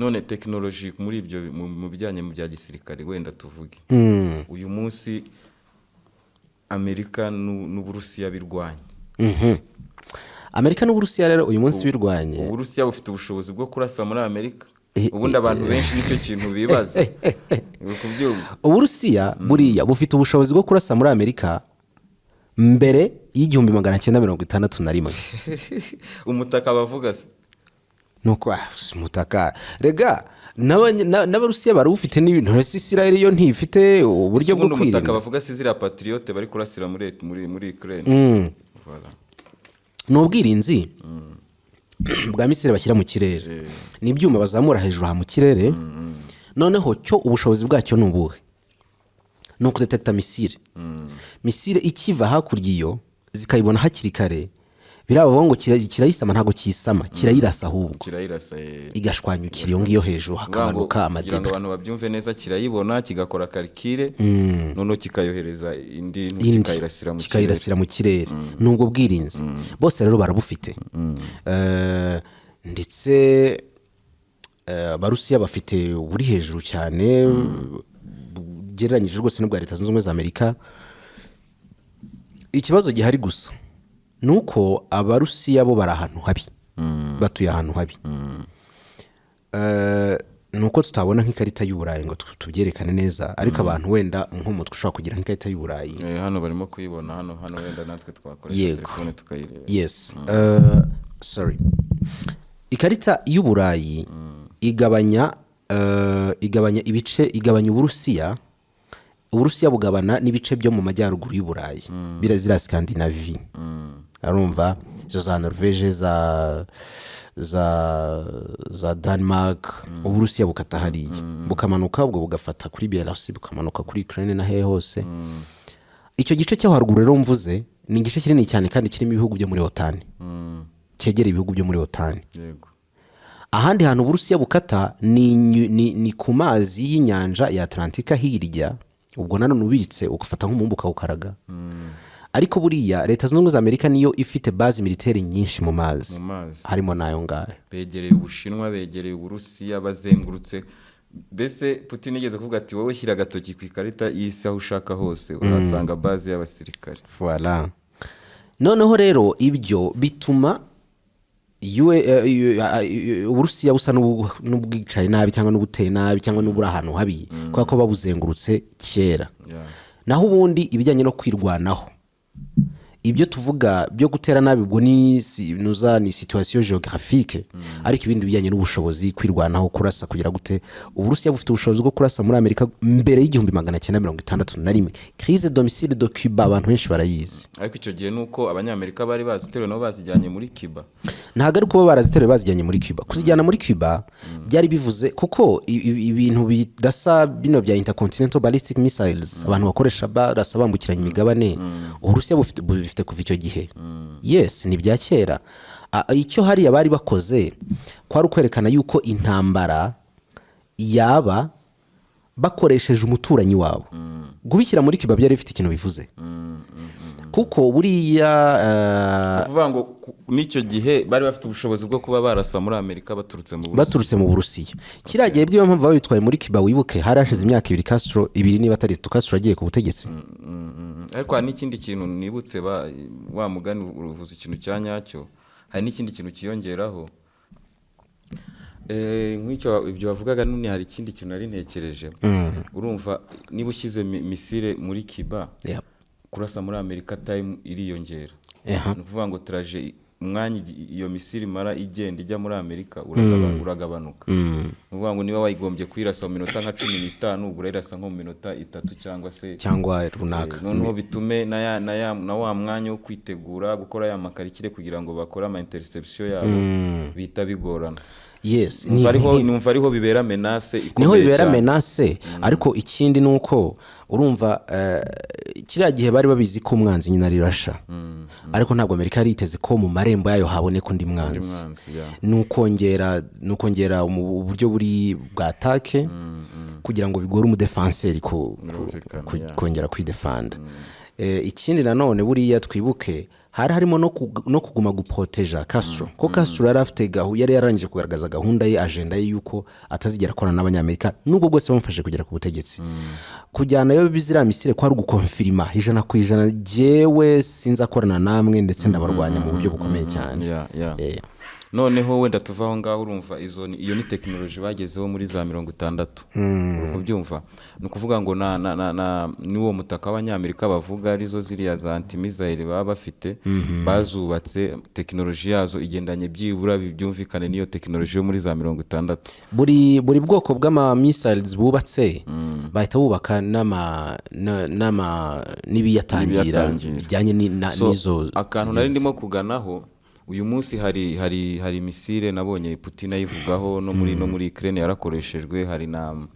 None tekinoloji muri ibyo, mu bijyanye mu bya gisirikare, wenda tuvuge uyu munsi Amerika n'Uburusiya birwanya. Amerika n'Uburusiya rero uyu munsi birwanye. Uburusiya bufite ubushobozi bwo kurasa muri Amerika? Ubundi abantu benshi nicyo kintu bibaza. Uri kubyumva? Uburusiya buriya bufite ubushobozi bwo kurasa muri Amerika mbere y'1961. Umutaka bavuga se? Nuko umutaka rega n'Abarusiya barawufite n'ibintu. Ese Israel yo ntifite uburyo bwo Ubundi umutaka kwirinda? bavuga si ziriya Patriot bari kurasira muri Ukraine? Voilà. Ni ubwirinzi bwa missile bashyira mu kirere, ni ibyuma bazamura hejuru aha mu kirere. Noneho cyo ubushobozi bwacyo ni ubuhe? Ni ukudetekita missile, missile ikiva hakurya iyo, zikayibona hakiri kare. Biriya ngo kirayisama, ntabwo kiyisama, kirayirasa ahubwo. Kirayirasa. Igashwanyukira iyo ngiyo hejuru, Kuvuga ngo hakamanuka kugira ngo amadebe. abantu babyumve neza, kirayibona, kigakora calcul, noneho kikayohereza indi indi kikayirasira mu kirere. Kikayirasira mu kirere. Ni ubwo bwirinzi bose rero barabufite. Ndetse Abarusiya bafite uburi hejuru cyane ugereranyije rwose n'ubwa Leta Zunze Ubumwe za Amerika. Ikibazo gihari gusa ni uko Abarusiya bo bari ahantu habi, batuye ahantu habi. Ni uko tutabona nk'ikarita y'Uburayi ngo tubyerekane neza, ariko abantu wenda nk'umutwe ushobora kugira nk'ikarita y'Uburayi. Hano barimo kuyibona, hano wenda natwe twakoresha telefone tukayireba. Yes. Sorry, ikarita y'Uburayi igabanya ibice, igabanya Uburusiya. Uburusiya bugabana n'ibice byo mu majyaruguru y'Uburayi, biriya ziriya Scandinavie, arumva izo za Norvege, za Denmark. Uburusiya bukata hariya, bukamanuka, ubwo bugafata kuri Belarus, bukamanuka kuri Ukraine na hehe hose. Icyo gice cyo haruguru rero mvuze ni igice kinini cyane kandi kirimo ibihugu byo muri OTAN, cyegereye ibihugu byo muri OTAN. Ahandi hantu Uburusiya bukata ni ku mazi y'inyanja ya Atlantika hirya. Ubwo nanone ubitse ugafata nk'umubumbe ukawukaraga. Ariko buriya Leta Zunze Ubumwe za Amerika niyo ifite base militaire nyinshi mu mazi. Mu mazi. Harimo n'ayo ngayo. Begereye Ubushinwa, begereye Uburusiya, bazengurutse. Mbese Putin yigeze kuvuga ati: "Wowe shyira agatoki ku ikarita y'isi aho ushaka hose urahasanga base y'abasirikare." Voilà. Noneho rero ibyo bituma Uburusiya busa n'ubwicaye nabi cyangwa n'ubuteye nabi cyangwa n'uburi ahantu habi, kubera ko babuzengurutse kera. Naho ubundi ibijyanye no kwirwanaho, ibyo tuvuga byo gutera nabi, ubwo ni nuza ni situation géographique. Ariko ibindi bijyanye n'ubushobozi, kwirwanaho, kurasa, kugira gute, Uburusiya bufite ubushobozi bwo kurasa muri Amerika mbere y'1961. Crise de missile de Cuba abantu benshi barayizi. Ariko icyo gihe ni uko Abanyamerika bari baziteruye nabo bazijyanye muri Cuba. Ntabwo ari kuba baraziteruye bazijyanye muri Cuba. Kuzijyana muri Cuba byari bivuze kuko ibintu birasa bino bya intercontinental ballistic missiles abantu bakoresha barasa bambukiranya imigabane, Uburusiya bubifite kuva icyo gihe. Yes, ni ibya kera. Icyo hariya bari bakoze kwari ukwerekana yuko intambara yaba bakoresheje umuturanyi wabo. Kubishyira muri Cuba byari bifite ikintu bivuze, kuko buriya Kuvuga ngo n'icyo gihe bari bafite ubushobozi bwo kuba barasa muri Amerika baturutse mu Burusiya. Baturutse mu Burusiya. Kiriya gihe bw'iyo mpamvu babitwaye muri Cuba. Wibuke hari hashize imyaka 2 Castro, 2 niba atari 3, Castro agiye ku butegetsi. Ariko hari n'ikindi kintu nibutse. Wa mugani uruvuze ikintu cya nyacyo. Hari n'ikindi kintu kiyongeraho. Nk'icyo ibyo wavugaga none, hari ikindi kintu nari ntekereje. Urumva niba ushyize missile muri Cuba, kurasa muri Amerika time iriyongera. Ni ukuvuga ngo trajet, umwanya iyo missile imara igenda ijya muri Amerika uragabanuka. Ni ukuvuga ngo niba wayigombye kuyirasa mu minota nka 15, ubwo urayirasa nko mu minota 3 cyangwa se cyangwa runaka. Noneho bitume na wa mwanya wo kwitegura gukora ya ma calcul kugira ngo bakore ama interception yabo bihita bigorana. Yes. Numva ariho bibera menace Niho ikomeye bibera cyane. menace. Ariko ikindi ni uko urumva kiriya gihe bari babizi ko umwanzi nyine ari Russia, ariko ntabwo Amerika yari yiteze ko mu marembo yayo haboneka undi mwanzi. Mwanzi, yeah. Ni ukongera mu uburyo buri bwa attaque kugira ngo bigore umudefanseri Birumvikana, yeah. kongera kwidefanda. Ikindi nanone buriya twibuke Hari harimo no kuguma guproteja Castro, ko Castro yari afite yari yararangije kugaragaza gahunda ye, agenda ye, yuko atazigera akorana n'Abanyamerika nubwo bwose bamufashe kugera ku butegetsi. Kujyanayo ziriya missile ko ari ugukonfirima 100%: jyewe sinzakorana namwe, ndetse ndabarwanya mu buryo bukomeye cyane. Noneho wenda tuva aho ngaho, urumva iyo ni tekinoloji bagezeho muri za 60, uri kubyumva? Ni ukuvuga ngo na n'uwo mutaka w'Abanyamerika bavuga, arizo ziriya za anti-missile baba bafite, bazubatse, tekinoloji yazo igendanye byibura byumvikane n'iyo tekinoloji yo muri za 60. Buri bwoko bw'ama missiles bubatse, bahita bubaka n'ibiyatangira N'ibiyatangira. bijyanye So, n'izo. akantu nari ndimo kuganaho uyu munsi, hari missile nabonye Putin ayivugaho, no muri Ukraine yarakoreshejwe. Hari na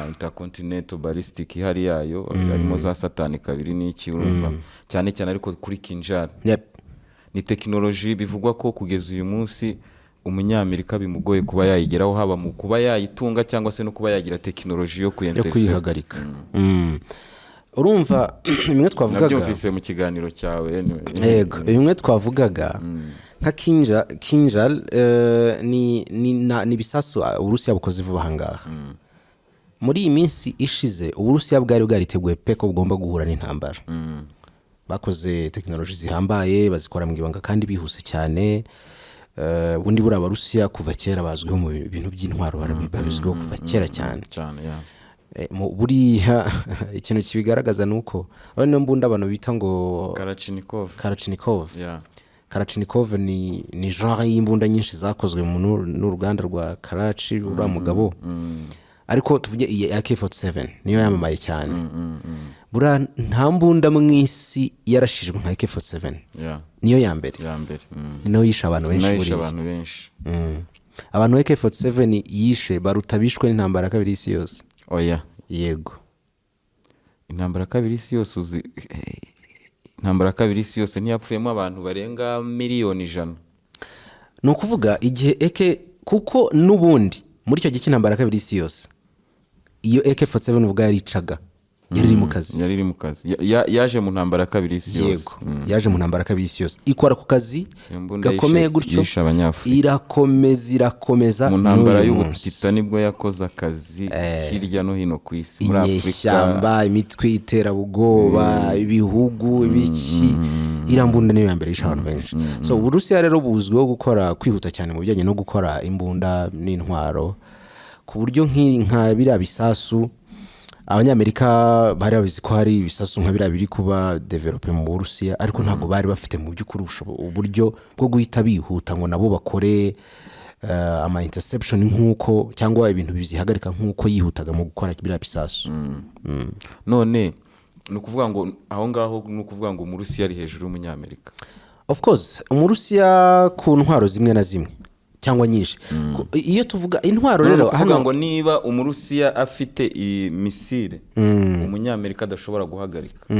intercontinental ballistic ihari yayo, harimo za Satani kabiri n'iki, urumva, cyane cyane ariko kuri Kinjal. Ni tekinoloji bivugwa ko kugeza uyu munsi Umunyamerika bimugoye kuba yayigeraho, haba mu kuba yayitunga cyangwa se no kuba yagira tekinoloji yo yo kuyintercept. Kuyihagarika. Urumva bimwe twavugaga. Nabyumvise mu kiganiro cyawe, anyway. Yego, bimwe twavugaga nka Kinjal, ni ibisasu Uburusiya bukoze vuba aha ngaha. Muri iyi minsi ishize Uburusiya bwari bwariteguye pe ko bugomba guhura n'intambara. Bakoze tekinoloji zihambaye, bazikora mu ibanga kandi bihuse cyane. Ubundi buriya Abarusiya kuva kera bazwiho mu bintu by'intwaro, babizwiho kuva kera cyane. Cyane, yeah. Buriya ikintu kibigaragaza ni uko niyo mbunda abantu bita ngo Kalashnikov. Kalashnikov. Kalashnikov ni genre y'imbunda nyinshi zakozwe n'uruganda rwa Karachi, uriya mugabo. Ariko tuvuge iyi AK-47 niyo yamamaye cyane. Buriya nta mbunda mu isi yarashijwe nka AK-47. Niyo ya mbere. Ya mbere. Ni nayo yishe abantu benshi. Nayo yishe Buriya abantu benshi. Abantu AK-47 yishe baruta bishwe n'intambara ya kabiri y'isi yose. Oya. Yego. Intambara ya kabiri y'isi yose, uzi intambara ya kabiri y'isi yose ntiyapfuyemo abantu barenga miliyoni 100? Ni ukuvuga igihe AK, kuko n'ubundi muri icyo gihe cy'intambara ya kabiri y'isi yose iyo AK-47 uvuga yaricaga, yari iri mu kazi. Yari iri mu kazi. Yaje mu ntambara ya kabiri y'isi yose. Yego, yaje mu ntambara ya kabiri y'isi yose, ikora ku kazi Iyo mbunda gakomeye gutyo. yishe Abanyafurika. Irakomeza, irakomeza Mu ntambara n'uyu munsi. y'ubutita nibwo yakoze akazi hirya no hino ku isi, muri Afurika. Inyeshyamba, imitwe y'iterabwoba, ibihugu, ibiki, iriya mbunda niyo ya mbere yishe abantu benshi. So Uburusiya rero buzwiho gukora, kwihuta cyane mu bijyanye no gukora imbunda n'intwaro, ku buryo nka biriya bisasu Abanyamerika bari babizi ko hari ibisasu nka biriya biri kuba développé mu Burusiya, ariko ntabwo bari bafite mu by'ukuri uburyo bwo guhita bihuta ngo nabo bakore ama interception nk'uko, cyangwa ibintu bizihagarika nk'uko yihutaga mu gukora biriya bisasu. None ni ukuvuga ngo aho ngaho, ni ukuvuga ngo Umurusiya ari hejuru y'Umunyamerika? Of course, Umurusiya ku ntwaro zimwe na zimwe cyangwa nyinshi. Iyo tuvuga intwaro None ni rero ukuvuga hano ngo niba Umurusiya afite iyi missile Umunyamerika adashobora guhagarika,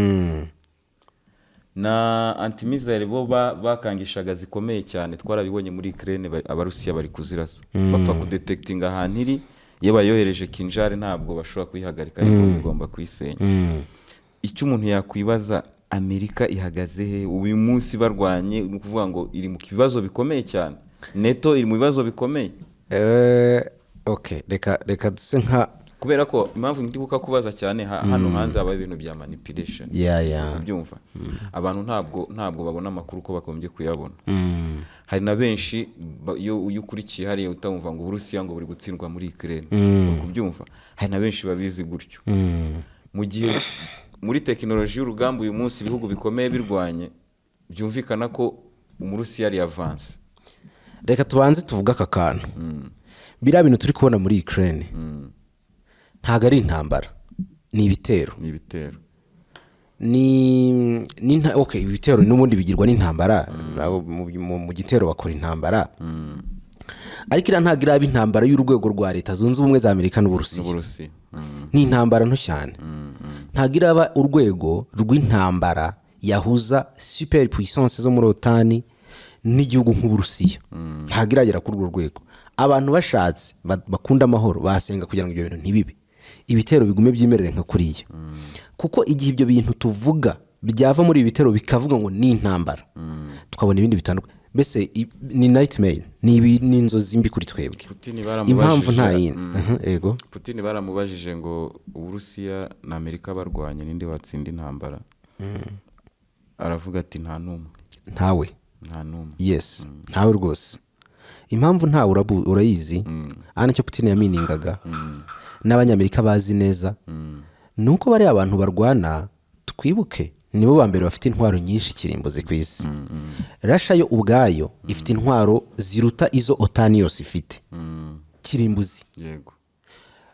na anti-missile bo bakangishaga zikomeye cyane, twarabibonye muri Ukraine, Abarusiya bari kuzirasa, bapfa kudetectinga ahantu iri, iyo bayohereje Kinjal ntabwo bashobora kuyihagarika, ariko bigomba kuyisenya. Icyo umuntu yakwibaza, Amerika ihagaze he uyu munsi barwanye? Ni ukuvuga ngo iri mu bibazo bikomeye cyane, NATO iri mu bibazo bikomeye. Okay, reka duse nka Kubera ko impamvu ndi kukakubaza cyane, hano hanze habaho ibintu bya manipulation. Ubyumva, abantu ntabwo babona amakuru uko bagombye kuyabona. Hari na benshi iyo ukurikiye hariya utamva ngo Uburusiya ngo buri gutsindwa muri Ukraine, uri kubyumva? Hari na benshi babizi gutyo, mu gihe muri tekinoloji y'urugamba uyu munsi ibihugu bikomeye birwanye, byumvikana ko Umurusiya ari avance. Reka tubanze tuvuge aka kantu. Biriya bintu turi kubona muri Ukraine ntabwo ari intambara, ni ibitero. Ni ibitero. Okay, ibitero n'ubundi bigirwa n'intambara. Nabo mu gitero bakora intambara, ariko iriya ntabwo iraba intambara y'urwego rwa Leta Zunze Ubumwe za Amerika n'Uburusiya. N'Uburusiya. Ni intambara nto cyane, ntabwo iraba urwego rw'intambara yahuza super puissance zo muri OTAN n'igihugu nk'Uburusiya. Ntabwo iragera kuri urwo rwego. Abantu bashatse bakunda amahoro basenga kugira ngo ibyo bintu ntibibe, ibitero bigume byimerere nka kuriya, kuko igihe ibyo bintu tuvuga Byava muri ibi bitero bikavuga ngo ni intambara, tukabona ibindi bitandukanye. Mbese ni nightmare, ni inzozi mbi kuri twebwe. Putin Impamvu nta baramubajije. yindi. Yego. Putin baramubajije ngo Uburusiya na Amerika barwanye, ninde watsinda intambara? Aravuga ati: "Nta n'umwe." Ntawe. Nta n'umwe. Yes, ntawe rwose. Impamvu ntawe urayizi. Aha nicyo Putin yaminingaga n'Abanyamerika bazi neza, ni uko bariya abantu barwana, twibuke, nibo ba mbere bafite intwaro nyinshi kirimbuzi ku isi. Russia yo ubwayo ifite intwaro ziruta izo OTAN yose ifite kirimbuzi.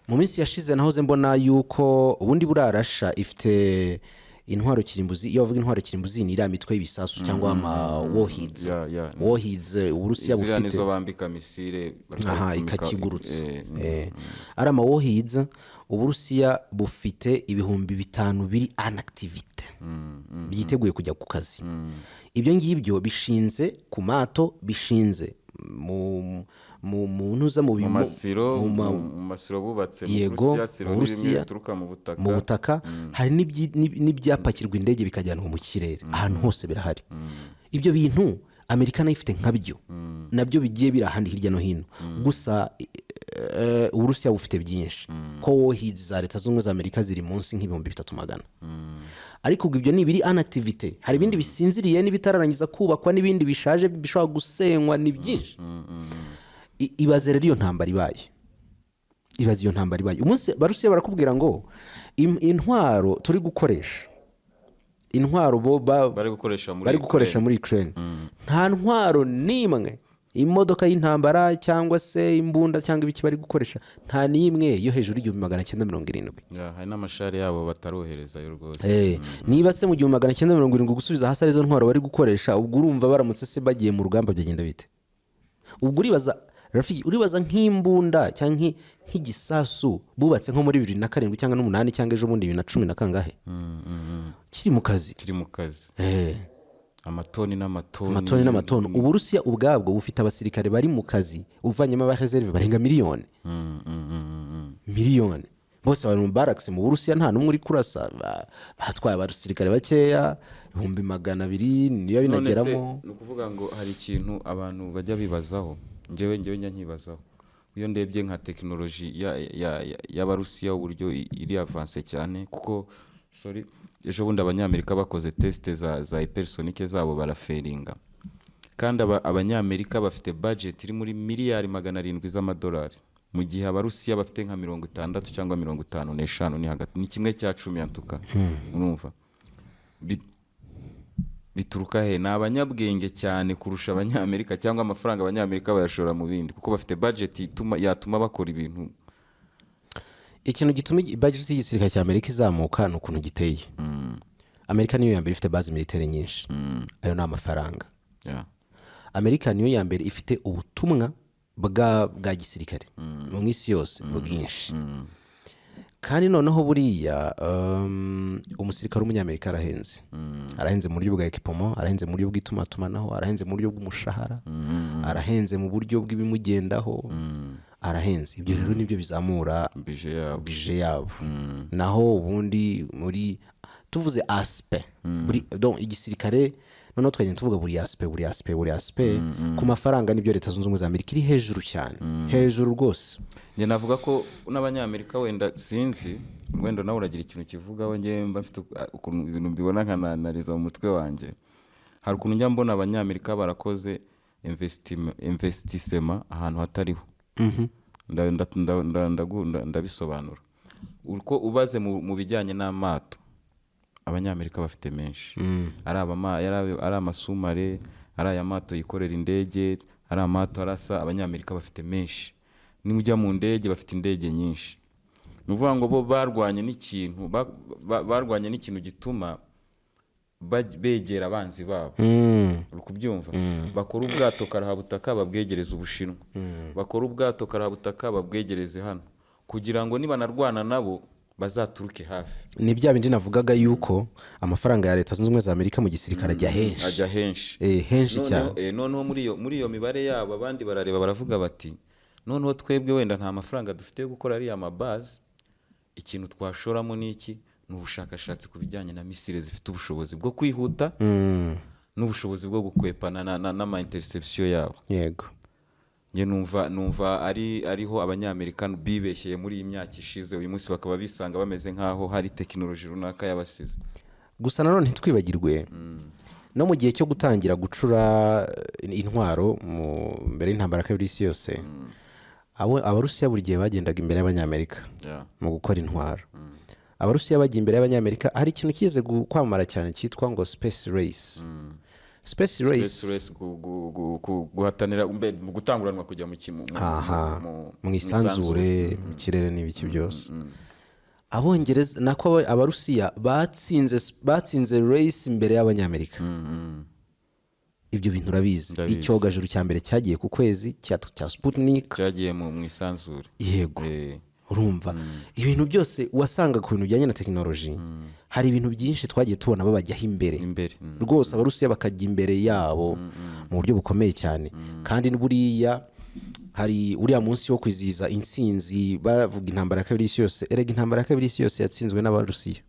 Mu minsi yashize nahoze mbona yuko ubundi buriya Russia ifite intwaro kirimbuzi. Iyo bavuga intwaro kirimbuzi, ni iriya mitwe y'ibisasu cyangwa ama warheads. Warheads Uburusiya Ziriya bufite. nizo bambika missile Aha. bakayitumika- Ikakigurutsa. Ari ama warheads, Uburusiya bufite 5000 biri en activité, byiteguye kujya ku kazi. Ibyo ngibyo bishinze ku mato, bishinze mu ntuza, mu mu masilo. Mu masilo bubatse mu Yego, Burusiya, silo mu ni bimwe Burusiya, bituruka mu butaka. Mu butaka. Hari n'ibyapakirwa indege bikajyanwa mu kirere. Ahantu hose birahari ibyo bintu. Amerika nayo ifite nkabyo, nabyo bigiye biri ahandi hirya no hino. Gusa Uburusiya bufite byinshi, ko warheads za Leta Zunze Ubumwe za Amerika ziri munsi nk'3400. Ariko ubwo ibyo ni ibiri en activité. Hari ibindi bisinziriye n'ibitararangiza kubakwa n'ibindi bishaje bishobora gusenywa, ni byinshi. Ibaze rero iyo ntambara ibaye, ibaze iyo ntambara ibaye umunsi Barusiya barakubwira ngo intwaro turi gukoresha, intwaro bo Bari gukoresha muri bari gukoresha muri Ukraine, nta ntwaro n'imwe, imodoka y'intambara cyangwa se imbunda cyangwa ibiki bari gukoresha, nta n'imwe yo hejuru y'1970. Yeah, hari n'amashari yabo bataroherezayo rwose. Niba se mu 1970 gusubiza hasi arizo ntwaro bari gukoresha, ubwo urumva baramutse se bagiye mu rugamba byagenda bite? Ubwo uribaza, Rafiki, uribaza nk'imbunda cyangwa nk'igisasu bubatse nko muri 2007 cyangwa n'umunani cyangwa ejo bundi 2010 na kangahe, kiri mu kazi. Kiri mu kazi. Amatoni n'amatoni. Amatoni n'amatoni. Uburusiya ubwabwo bufite abasirikare bari mu kazi, uvanyemo aba réserve, barenga miliyoni. Miliyoni bose bari mu barracks mu Burusiya, nta n'umwe uri kurasa. Batwaye abasirikare bakeya, 200,000 niyo None se, binageramo. Ni ukuvuga ngo hari ikintu abantu bajya bibazaho, njyewe njya nkibazaho iyo ndebye nka tekinoloji y'Abarusiya, uburyo iri avancé cyane. Kuko, sorry, ejo bundi Abanyamerika bakoze test za hypersonic zabo barafailinga. Kandi Abanyamerika bafite budget iri muri miliyari 700 z'amadolari, mu gihe Abarusiya bafite nka 60 cyangwa 55, ni hagati, ni 1/10 yantuka. Urumva bituruka he? Ni abanyabwenge cyane kurusha Abanyamerika, cyangwa amafaranga Abanyamerika bayashora mu bindi, kuko bafite budget yatuma bakora ibintu? Ikintu gituma budget y'igisirikare cya Amerika izamuka ni ukuntu giteye. Amerika niyo ya mbere ifite base militaire nyinshi, ayo ni amafaranga. Amerika niyo ya mbere ifite ubutumwa bwa gisirikare mu isi yose bwinshi. Kandi noneho buriya umusirikare w'Umunyamerika arahenze. Arahenze mu buryo bwa équipement, arahenze mu buryo bw'itumatumanaho, arahenze mu buryo bw'umushahara, arahenze mu buryo bw'ibimugendaho, arahenze. Ibyo rero nibyo bizamura budget yabo. Budget yabo. Naho ubundi muri tuvuze aspect buri, donc igisirikare, noneho tukagenda tuvuga buri aspect, buri aspect, buri aspect ku mafaranga, nibyo Leta Zunze Ubumwe za Amerika iri hejuru cyane, hejuru rwose. Njye navuga ko n'Abanyamerika wenda, sinzi, wenda nawe uragira ikintu kivugaho. Njye mba mfite ukuntu ibintu mbibona nkananariza mu mutwe wanjye. Hari ukuntu njya mbona Abanyamerika barakoze investissement ahantu hatariho. Ndabisobanura uko ubaze mu bijyanye n'amato, Abanyamerika bafite menshi, ari amasous-marins, ari aya mato yikorera indege, ari amato arasa, Abanyamerika bafite menshi. Nujya mu ndege, bafite indege nyinshi. Ni ukuvuga ngo bo barwanye n'ikintu barwanye n'ikintu gituma begera abanzi babo. Uri kubyumva? Bakora ubwato karahabutaka, babwegereza Ubushinwa. Bakora ubwato karahabutaka, babwegereze hano, kugira ngo nibanarwana nabo bazaturuke hafi. Ni bya bindi navugaga yuko amafaranga ya Leta Zunze Ubumwe za Amerika mu gisirikare ajya henshi. Ajya henshi. Henshi cyane. Noneho muri iyo mibare yabo, abandi barareba baravuga bati: "Noneho twebwe wenda nta mafaranga dufite yo gukora ariya mabazi, ikintu twashoramo ni iki? Ni Ni ubushakashatsi ku bijyanye na missile zifite ubushobozi bwo kwihuta n'ubushobozi bwo gukwepana n'ama interception yabo. Njye numva ariho Abanyamerika bibeshyeye muri iyi myaka ishize, uyu munsi bakaba bisanga bameze nk'aho hari tekinoloji runaka yabasize. Gusa nanone ntitwibagirwe no mu gihe cyo gutangira gucura intwaro mu mbere y'intambara ya kabiri y'isi yose, abo Abarusiya buri gihe bagendaga imbere y'Abanyamerika mu gukora intwaro. Abarusiya bagiye imbere y'Abanyamerika. Hari ikintu kize kwamamara cyane cyitwa ngo space race, space race. Space race, guhatanira mu gutanguranwa kujya mu mu isanzure, mu kirere n'ibiki byose. Abongereza, nako Abarusiya batsinze race imbere y'Abanyamerika. Ibyo bintu urabizi? Ndabizi. Icyogajuru cya mbere cyagiye ku kwezi cya Sputnik. Cyagiye mu isanzure. Yego. Urumva ibintu byose wasanga ku bintu bijyanye na tekinoloji, hari ibintu byinshi twagiye tubona babajyaho imbere. Imbere. Rwose Abarusiya bakajya imbere yabo mu buryo bukomeye cyane. Kandi buriya hari uriya munsi wo kwizihiza intsinzi bavuga intambara ya kabiri y'isi yose. Erega intambara ya kabiri y'isi yose yatsinzwe n'Abarusiya.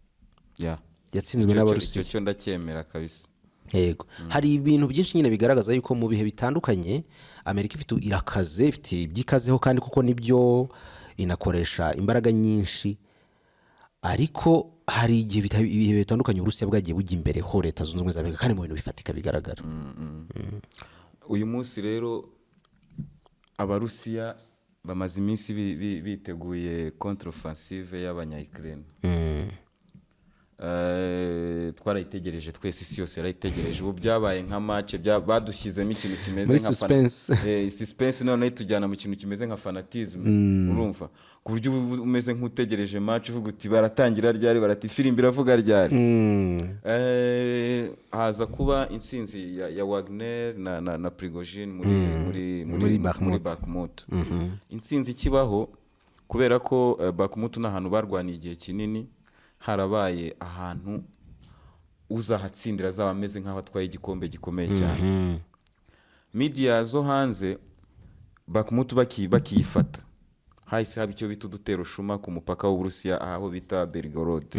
Yatsinzwe n'Abarusiya. Icyo cyo ndacyemera kabisa. Yego, hari ibintu byinshi nyine bigaragaza yuko mu bihe bitandukanye Amerika ifite, irakaze, ifite ibyikazeho, kandi kuko nibyo inakoresha imbaraga nyinshi. Ariko hari igihe ibihe bitandukanye Uburusiya bwagiye bujya imbere ho Leta Zunze Ubumwe za Amerika, kandi mu bintu bifatika bigaragara. Uyu munsi rero Abarusiya bamaze iminsi biteguye contre offensive y'Abanya-Ukraine. Twarayitegereje twese, isi yose yarayitegereje. Ubu byabaye nka match, badushyizemo ikintu kimeze Muri nka suspense. Suspense, noneho itujyana mu kintu kimeze nka fanatisme, urumva, ku buryo uba umeze nk'utegereje match, uvuga uti: "Baratangira ryari? Barati ifirimbi iravuga ryari?" Haza kuba intsinzi ya Wagner na Prigozhin muri Muri muri Bakhmut. Bakhmut. Intsinzi ikibaho, kubera ko Bakhmut ni ahantu barwaniye igihe kinini, harabaye ahantu uzahatsindira azaba ameze nk'aho atwaye igikombe gikomeye cyane. Media zo hanze, Bakhmut bakiyifata hahise haba icyo bita udutero shuma ku mupaka w'Uburusiya, aho bita Belgorod.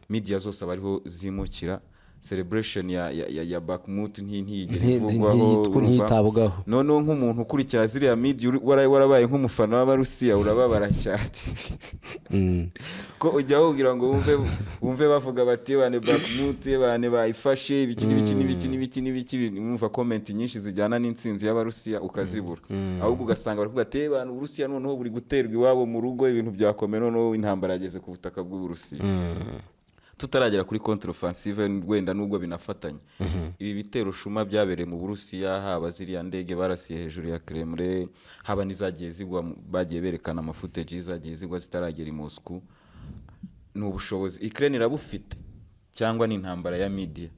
Media zose aba ariho zimukira. Celebration ya Bakhmut ntiyigera ivugwaho, urumva? Ntiyitabwaho. Noneho nk'umuntu ukurikira ziriya media, warabaye nk'umufana w'Abarusiya, urababara cyane ko ujya wubwira ngo wumve bavuga bati: "Bane Bakhmut, bane bayifashe," ibiki n'ibiki n'ibiki n'ibiki n'ibiki. Wumva comment nyinshi zijyana n'intsinzi y'Abarusiya ukazibura, ahubwo ugasanga baravuga ati: "Bane Uburusiya noneho buri guterwa iwabo mu rugo, ibintu byakomeye, noneho intambara yageze ku butaka bw'Uburusiya." Tutaragera kuri contre offensive wenda, nubwo binafatanye, ibi bitero shuma byabereye mu Burusiya, haba ziriya ndege barasiye hejuru ya Kremlin, haba n'izagiye zigwa bagiye berekana ama footage zagiye zigwa zitaragera i Moscow, ni ubushobozi Ukraine irabufite cyangwa ni intambara ya media?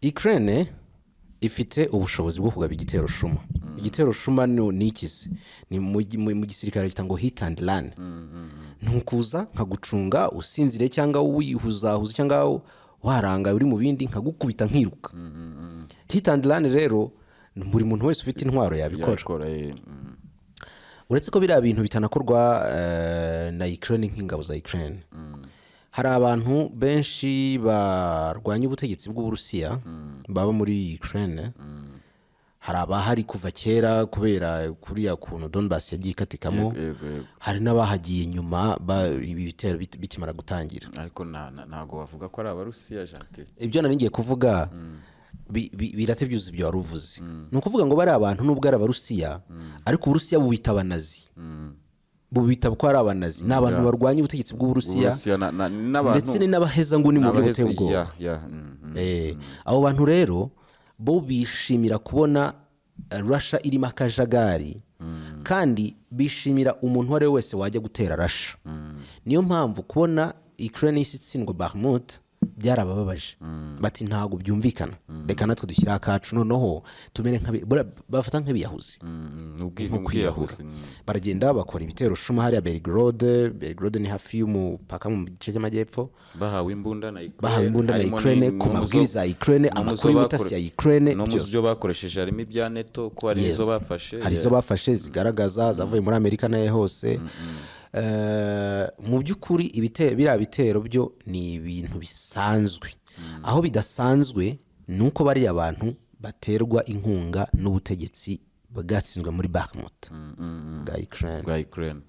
Ukraine ifite ubushobozi bwo kugaba igitero shuma. Igitero shuma ni ikizi ni mu gisirikare bita ngo hit and run. Ni ukuza nkagucunga usinzire cyangwa wihuzahuza cyangwa warangaye uri mu bindi, nkagukubita nkiruka. Hit and run rero buri muntu wese ufite intwaro yabikora. Yabikora. Uretse ko biriya bintu bitanakorwa na Ukraine nk'ingabo za Ukraine, hari abantu benshi barwanya ubutegetsi bw'Uburusiya baba muri Ukraine. Hari abahari kuva kera kubera kuriya kuntu Donbass yagiye ikatikamo. Yego yego Hari n'abahagiye nyuma ibi bitero bikimara gutangira. Ariko ntago bavuga ko ari Abarusiya, Gentil. Ibyo nari ngiye kuvuga birate byuzuye ibyo wari uvuze. Ni ukuvuga ngo bariya abantu, nubwo ari Abarusiya, ariko Uburusiya bubita Abanazi, bubita ko ari Abanazi. Ni abantu barwanya ubutegetsi bw'Uburusiya. Uburusiya n'abantu Ndetse ni n'abahezanguni mu buryo buteye ubwoba. Ya. Abo bantu rero bo bishimira kubona Russia irimo akajagari, kandi bishimira umuntu uwo ari we wese wajya gutera Russia. Niyo mpamvu kubona Ukraine isi itsindwa Bakhmut byarabababaje, bati: "Ntabwo byumvikana, reka natwe dushyireho akacu noneho tumere bafata nk'abiyahuzi." Ni Nko kwiyahura. ubwiyahuzi. Baragenda bakora ibitero shuma hariya Belgorod. Belgorod ni hafi y'umupaka mu gice cy'amajyepfo. Bahawe imbunda na Ukraine. Bahawe imbunda na Harimo Ukraine ku mabwiriza ya Ukraine, no mu zo amakuru y'ubutasi ya Ukraine, no mu byose. byo bakoresheje harimo ibya NATO, ko hari izo bafashe. Hari izo bafashe zigaragaza zavuye muri Amerika nayo hose. Mu by'ukuri biriya bitero byo ni ibintu bisanzwe. Aho bidasanzwe ni uko bariya bantu baterwa inkunga n'ubutegetsi bwatsinzwe muri Bakhmut bwa Ukraine. Bwa Ukraine.